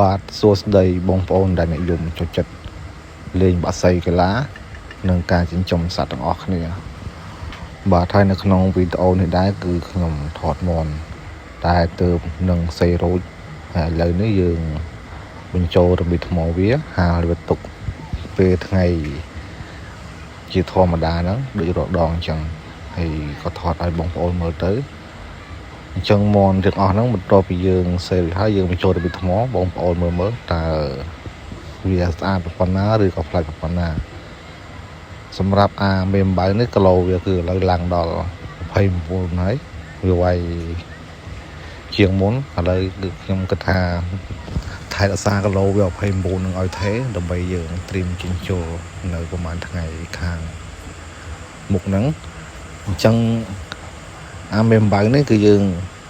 បាទសួស្តីបងប្អូនដែលនិយមចូលចិត្តលេងបាក់សីកីឡានិងការចិញ្ចឹមសត្វទាំងអស់គ្នាបាទហើយនៅក្នុងវីដេអូនេះដែរគឺខ្ញុំថតមន់តែទៅនឹងសីរួចហើយឥឡូវនេះយើងបញ្ចូលរមៀតថ្មវាហាលវាទុកពេលថ្ងៃជាធម្មតាហ្នឹងដូចរដងអញ្ចឹងហើយក៏ថតឲ្យបងប្អូនមើលទៅអញ្ចឹងមន់ទាំងអស់ហ្នឹងបន្ទាប់ពីយើងសេរួចហើយយើងបញ្ចូលរបៀបថ្មបងប្អូនមើលមើលតើវាស្អាតប៉ុណ្ណាឬក៏ប្លែកប៉ុណ្ណាសម្រាប់អាមេអំបៅនេះគីឡូវាគឺឥឡូវឡើងដល់29ហើយវាវាយជាងមុនឥឡូវគឺខ្ញុំគិតថាថែរក្សាគីឡូវា29នឹងឲ្យថេដើម្បីយើងត្រៀមចិញ្ចូលនៅប្រហែលថ្ងៃខាងមុខហ្នឹងអញ្ចឹងអាមេអំបៅនេះគឺយើង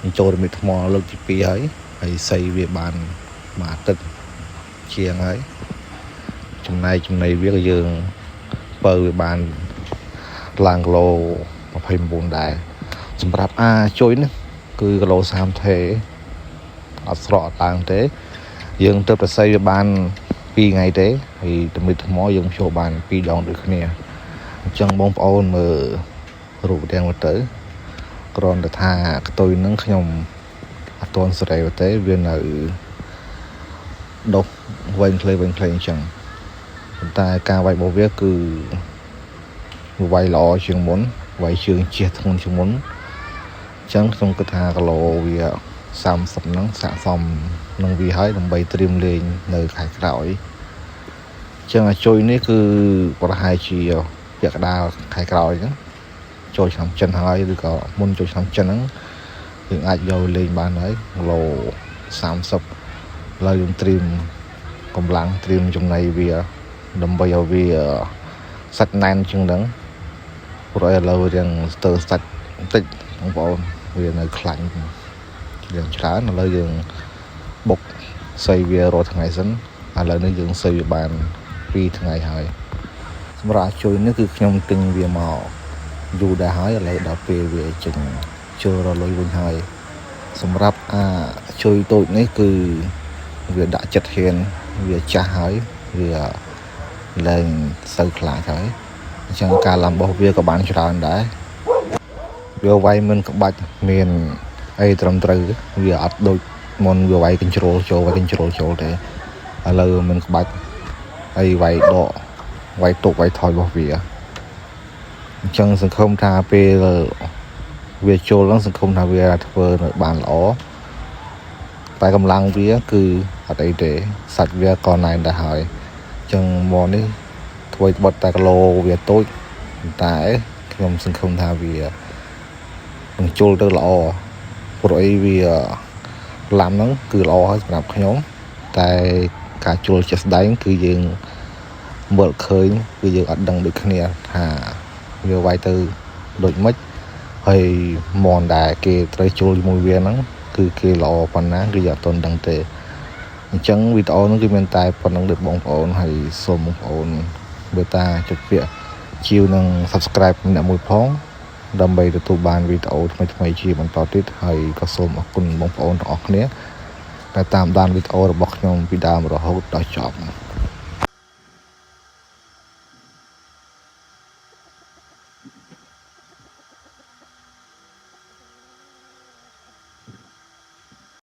បញ្ចូលរមៀតថ្មលើកទី2ហើយហើយសីវាបានមួយអាទិត្យជាងហើយចំណែកចំណីវាក៏យើងបើវាបានឡើងគីឡូ29ដែរសម្រាប់អាជួយនេះគឺគីឡូ30ថេអត់ស្រកអត់ឡើងទេយើងទៅប្រស័យវាបាន2ថ្ងៃទេហើយតម្រិតថ្មយើងភ្ជាប់បាន2ដងដូចគ្នាអញ្ចឹងបងប្អូនមើលរូបទាំងមកទៅគ្រាន់តែថាខ្ទុយនឹងខ្ញុំអត់ទាន់សេរីទេវានៅដុសវែងខ្លីវែងខ្លីអញ្ចឹងប៉ុន្តែការវាយរបស់វាគឺវាយល្អជាងមុនវាយជើងជះធ្ងន់ជាងមុនអញ្ចឹងខ្ញុំគិតថាគីឡូវា30ហ្នឹងស័ក្តិសមនឹងវាហើយដើម្បីត្រៀមលេងនៅខែក្រោយអញ្ចឹងអាជួយនេះគឺប្រហែលជាពាក់កណ្ដាលខែក្រោយហ្នឹងចូលឆ្នាំចិនហើយឬក៏មុនចូលឆ្នាំចិនហ្នឹងយើងអាចយកលេងបានហើយគីឡូ30ឥឡូវយើងត្រៀមកម្លាំងត្រៀមចំណីវាដើម្បីឲ្យវាសាច់ណែនជាងហ្នឹងព្រោះឥឡូវរៀងស្ទើរសាច់បន្តិចបងប្អូនវានៅខ្លាញ់រៀងច្រើនឥឡូវយើងបុកសីវារាល់ថ្ងៃសិនឥឡូវនេះយើងសីវាបាន2ថ្ងៃហើយសម្រាប់ជួយនេះគឺខ្ញុំទិញវាមកយូរដែរហើយឥឡូវដល់ពេលវាចេញចូលរលុយវិញហើយសម្រាប់អាជួយតូចនេះគឺវាដាក់ចិត្តហ៊ានវាចាស់ហើយវាលែងសូវខ្លាចហើយអញ្ចឹងការឡាំរបស់វាក៏បានច្រើនដែរវាវាយមិនក្បាច់មានអីត្រឹមត្រូវវាអត់ដូចមុនវាវាយកញ្ជ្រោលចូលវាយកញ្ជ្រោលចូលទេឥឡូវមិនក្បាច់អីវាយដកវាយទុកវាយថយរបស់វាអញ្ចឹងសង្ឃឹមថាពេលវាចូលឡើងសង្ឃឹមថាវាធ្វើនៅបានល្អតែកម្លាំងវាគឺអត់អីទេសាច់វាក៏ណែនដែរហើយអញ្ចឹងមកនេះធ្វើបត់តែគីឡូវាតូចតែខ្ញុំសង្ឃឹមថាវានឹងជុលទៅល្អព្រោះអីវាឡាំហ្នឹងគឺល្អហើយសម្រាប់ខ្ញុំតែការជុលជាក់ស្ដែងគឺយើងមើលឃើញគឺយើងអត់ដឹងដូចគ្នាថាវាវាយទៅដូចម៉េចហើយមនដែលគេត្រូវជុលជាមួយវាហ្នឹងគឺគេល្អប៉ុណ្ណាគឺយើងអត់ទាន់ដឹងទេអញ្ចឹងវីដេអូហ្នឹងគឺមានតែប៉ុណ្្នឹងដូចបងប្អូនហើយសូមបងប្អូនបើតាចុចពាក្យជាវនិង Subscribe ម្នាក់មួយផងដើម្បីទទួលបានវីដេអូថ្មីៗជាបន្តទៀតហើយក៏សូមអរគុណបងប្អូនទាំងអស់គ្នាដែលតាមដានវីដេអូរបស់ខ្ញុំពីដើមរហូតដល់ចប់។